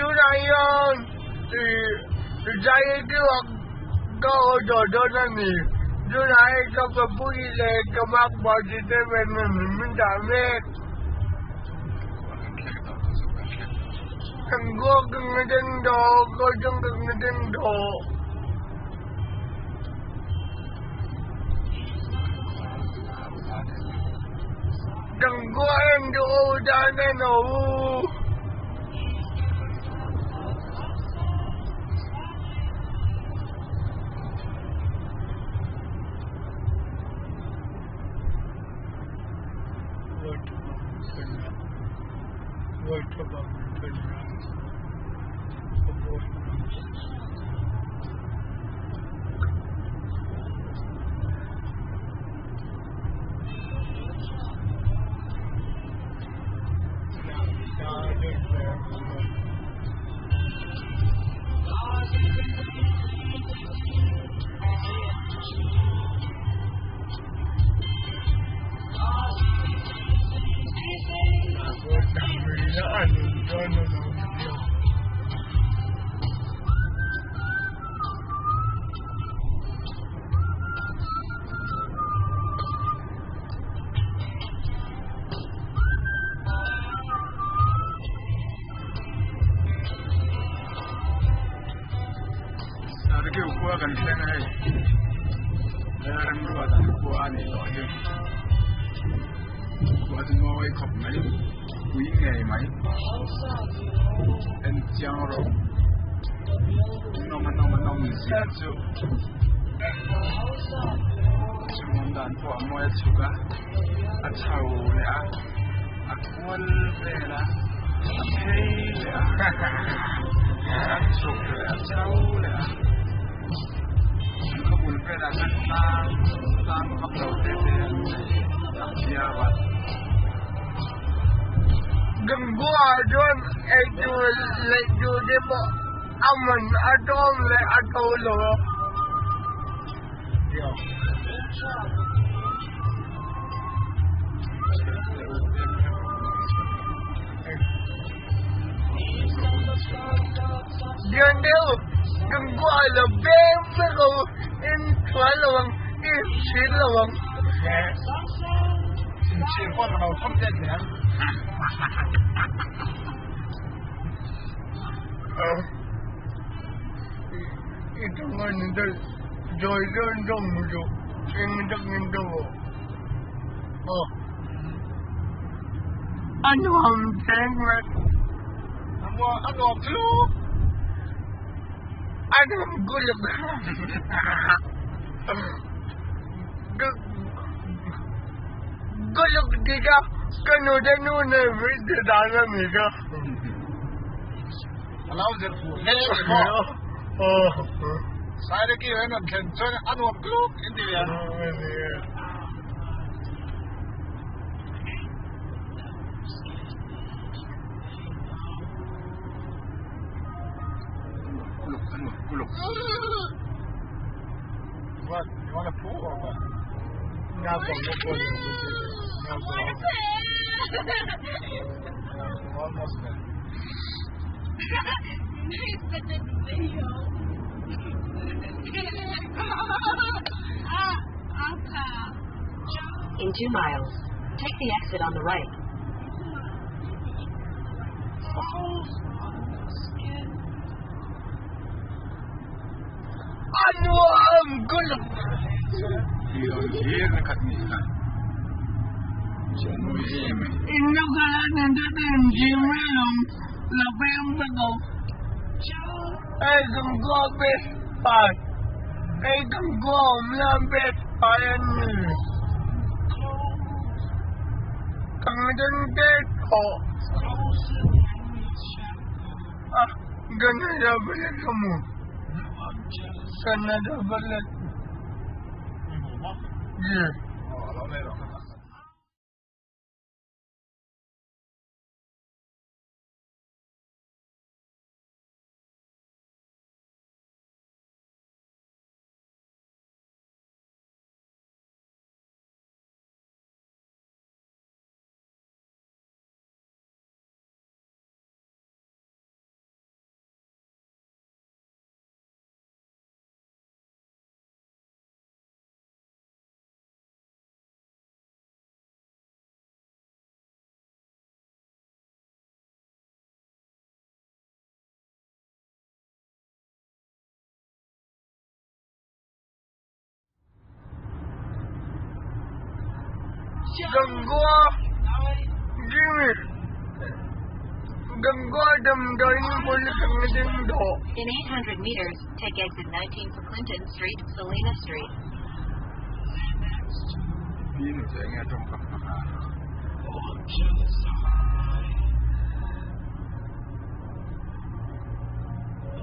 Tunah hian zai chhuak ka haw tawh dawn a ni. Tunah hi ka papui leh ka makpa chi te ven a ni min dah mek. Kan khua ka ngaidang tawh, ka chung ka ngaidang tawh. Kan khua en chu u tan en aw u. Khua kan thleng a hei Lalremruata khua a nih tawh hi khua chu mawi khawp mai pui ngei mai en chiang rawh nawm a nawm a nawm zia chu chung awm dan pawh a mawi a chhuk a a chho leh a a kual vel a a phei leh a a chhuk leh a chho leh a an khaw bul velah khan tlang tlang vak lo te te an nei a chhiar a. Gangua chuan eitur leh tur te pawh a man a tlawm leh a to lo a. Lian deuh Gangua lo veng vek lo in thuai lo ang in chhir lo ang. Inchhir pawh ka lo thawm let leh ang. I tung a ni deuh zawi dawn dawn mu duh eng tak in deuh aw. Aw. A nuam teng mai. A nuam chu. A nuam guluk. Guluk tika ka nu te nu nen min ti dan a ni ka. A lo zir fuh hle a ni maw? Saireki hian an thlen chuan a nuam tluk in ti ve a. Kuluk, a nuam kuluk. What? You want to poo or what? Almost there. In 2 miles, take the exit on the right. A nuam kuluk. Hlir na khat nih kha. Mawi em e. In lo kal a nen te te in chim mai lawm la peng vek o. Hei kan khua best part. Hei kan khua awm lan best part a ni. Kan den te thawh. A Canada village ka hmu. Canada village. Yeah. Gangoa Jimmy Gangoa damdawiin bul kan ding tawh. In 800 meters, take exit 19 for Clinton Street, Salina Street. Pi nu chu enge a tawng tak tak a.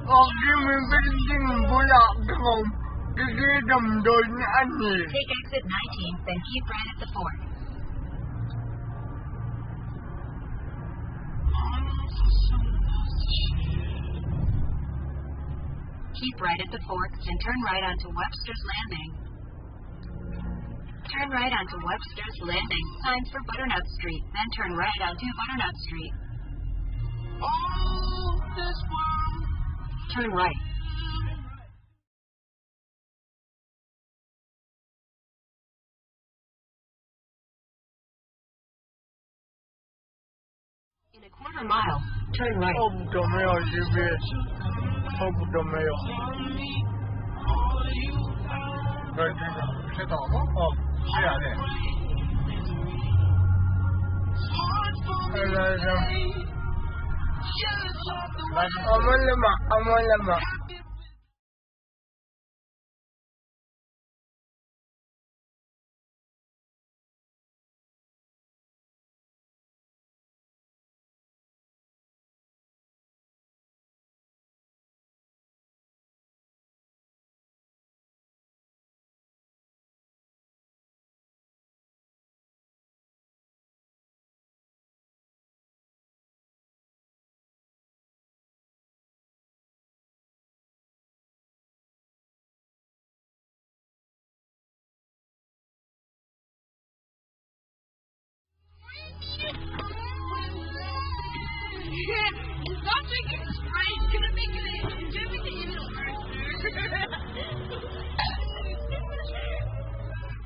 Aw Jimmy building bulah ka awm Gigi damdawiin a ni. Take exit 19, then keep right at the fork. Keep right at the fork, then turn right onto Webster's Landing. Turn right onto Webster's Landing, signs for Butternut Street, then turn right onto Butternut Street. Turn right. In a quarter mile, turn right. 差不多没有这边，差不多没有。对这个谁到吗？哦，是啊的。来来来，阿妈了嘛，阿妈了嘛。 Stop drinking Sprite. It's gonna make it, it's gonna make it even worse.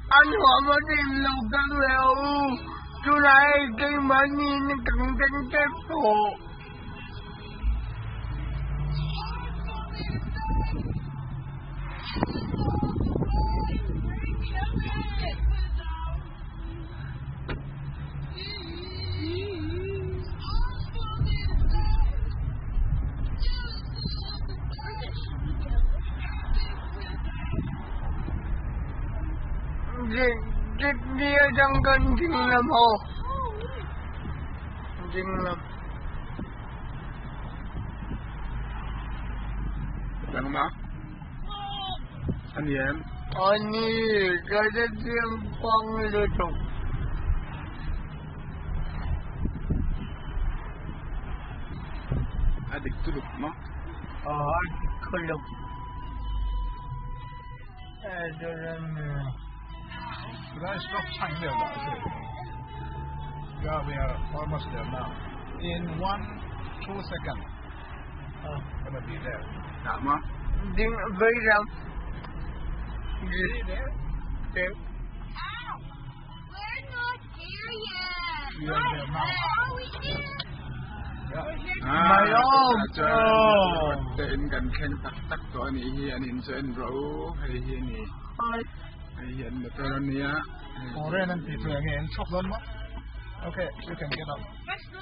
Anh họ mà tìm lục cái lèo, chú lại cái mà nhìn cẳng chân cái cổ. Dia jangan dinglam ho. Dinglam. Lang ma? Anh em? Ani, cái tiếng quăng lutuk. Adik tuluk mo? Oh, adik tuluk. Eh, dalam. So that stop sign there, that's it. Yeah, we are almost there now. In 1, 2 seconds, gonna be there. Tama? Ding, bayram. See there? There. Ow! We're not there yet. We are there now. Are we there? Ah, Mayom. Tein kan khen tak tak to ani hi an in chen ro hei hi ni. Hei hi an motor ania. Foreign and people again. Chop them. Okay, you can get up. Let's go.